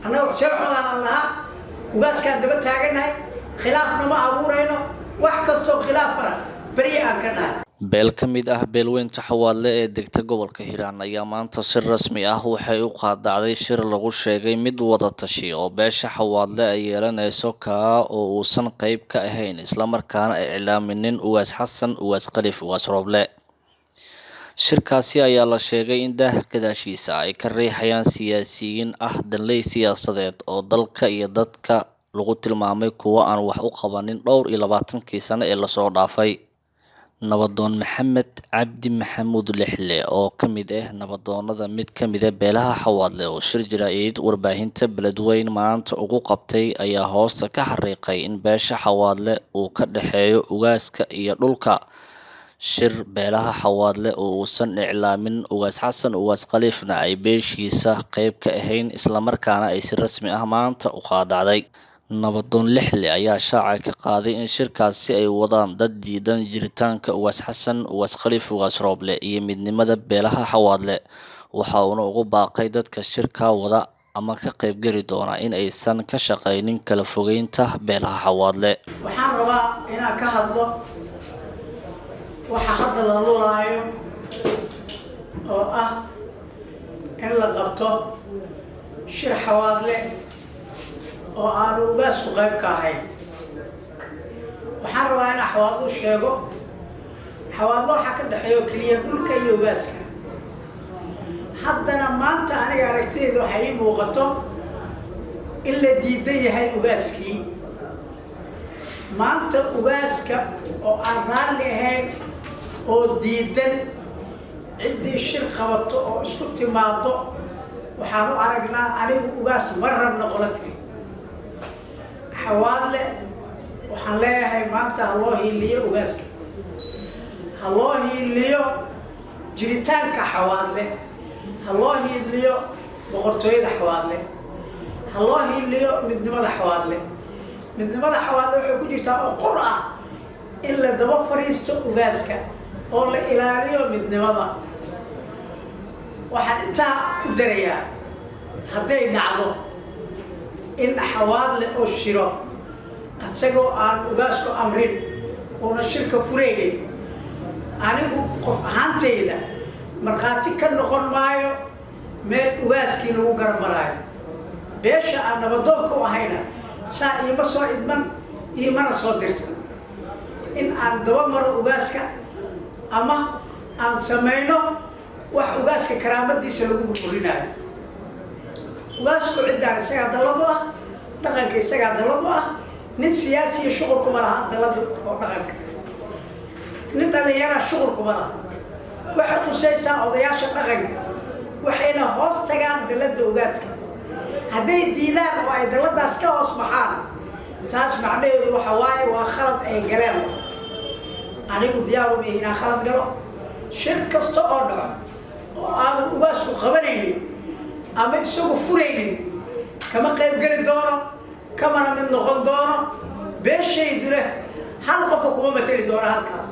Annaga Xuseen Axmedaan aan lahaa, ugaaskaan daba taagannahay, khilaafna ma abuurayno, wax kastoo khilaafana beri aan ka nahay. Beel ka mid ah beelweynta Xawaadle ee degta gobolka Hiiraan ayaa maanta si rasmi ah waxay u qaadacday shir lagu sheegay mid wada tashi oo beesha Xawaadle ay yeelanayso, kaa oo uusan qayb ka ahayn islamarkaana ay iclaaminin Ugaas Xasan Ugaas Khaliif Ugaas Rooble. Shirkaasi ayaa la sheegay in daah gadaashiisa ay ka riixayaan siyaasiyiin ah danley siyaasadeed oo dalka iyo dadka lagu tilmaamay kuwo aan wax u qabanin dhowr iyo labaatankii sano ee lasoo dhaafay. Nabadoon Maxamed Cabdi Maxamuud Lixle oo ka mid ah nabadoonnada mid ka mid ah beelaha Xawaadle oo shir jaraa'id warbaahinta Beledweyne maanta ugu qabtay ayaa hoosta ka xariiqay in beesha Xawaadle uu ka dhexeeyo ugaaska iyo dhulka. Shir beelaha Xawaadle oo uusan iclaamin Ugaas Xasan Ugaas Khaliifna ay beeshiisa qayb ka ahayn, islamarkaana ay si rasmi ah maanta u qaadacday. Nabadoon Lixle ayaa shaaca ka qaaday in shirkaasi ay wadaan dad diidan jiritaanka Ugaas Xasan Ugaas Khaliif Ugaas Rooble iyo midnimada beelaha Xawaadle. Waxa uuna ugu baaqay dadka shirka wada ama ka qaybgeli doona in aysan ka shaqaynin kala fogeynta beelaha Xawaadle. Waxaan rabaa inaan ka hadlo waxa hadda la lulaayo oo ah in la qabto shir Xawaadle oo aanu ugaasku qayb ka ahayn. Waxaan rabaa inaan Xawaadlo sheego, Xawaadlo waxaa ka dhexeeyo keliya dhulka iyo ugaaska. Haddana maanta aniga aragtideyda waxay ii muuqato in la diidan yahay ugaaskii. Maanta ugaaska oo aan raalli ahayn oo diidan ciddii shir qabato oo isku timaado, waxaan u aragnaa anigu ugaas ma rabno qola tiri. Xawaadle waxaan leeyahay, maanta ha loo hiiliyo ugaaska, ha loo hiiliyo jiritaanka Xawaadle, ha loo hiiliyo boqortooyada Xawaadle, ha loo hiiliyo midnimada Xawaadle. Midnimada Xawaadle waxay ku jirtaa oo qur ah in la daba fariisto ugaaska oo la ilaaliyo midnimada. Waxaan intaa ku darayaa, hadday dhacdo in Xawaadle oo shiro isagoo aan ugaasku amrin uuna shirka furaynin, anigu qof ahaantayda markhaati ka noqon maayo meel ugaaskii lagu garamaraayo. Beesha aan nabadoonka u ahayna saa iima soo idman, iimana soo dirsan in aan daba maro ugaaska ama aan samayno wax ugaaska karaamadiisa lagu burburinaayo. Ugaasku ciddaan isagaa dallad u ah, dhaqanka isagaa dallad u ah. Nin siyaasiya shuqul kuma laha dallada oo dhaqanka, nin dhallinyaraa shuqul kuma laha. Waxay khusaysaa odayaasha dhaqanka, waxayna hoos tagaan dalladda ugaaska. Hadday diidaan oo ay dalladaas ka hoos baxaan, taas macnaheedu waxa waaye waa khalad ay galeen. Anigu diyaaru mihi inaan khalad galo. Shir kasta oo dhaco oo aanu ugaasku qabanaynin ama isagu furaynin kama qayb geli doono, kamana mid noqon doono. Beeshayduna hal qofka kuma mateli doono halkaas.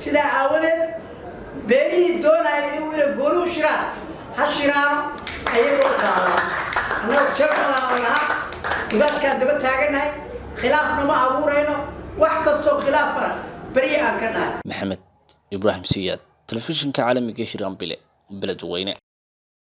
Sidaa aawadeed, beelihii doonaya inay gooni u shiraan ha shiraano, ayagoo taala. Annaga jeexodaan lahaa, ugaaskaan daba taagannahay, khilaafna ma abuurayno, wax kastoo khilaafana beri aan ka nahay. Maxamed Ibraahim Siyaad, telefishinka caalamiga Hiiraan Bile, Beledweyne.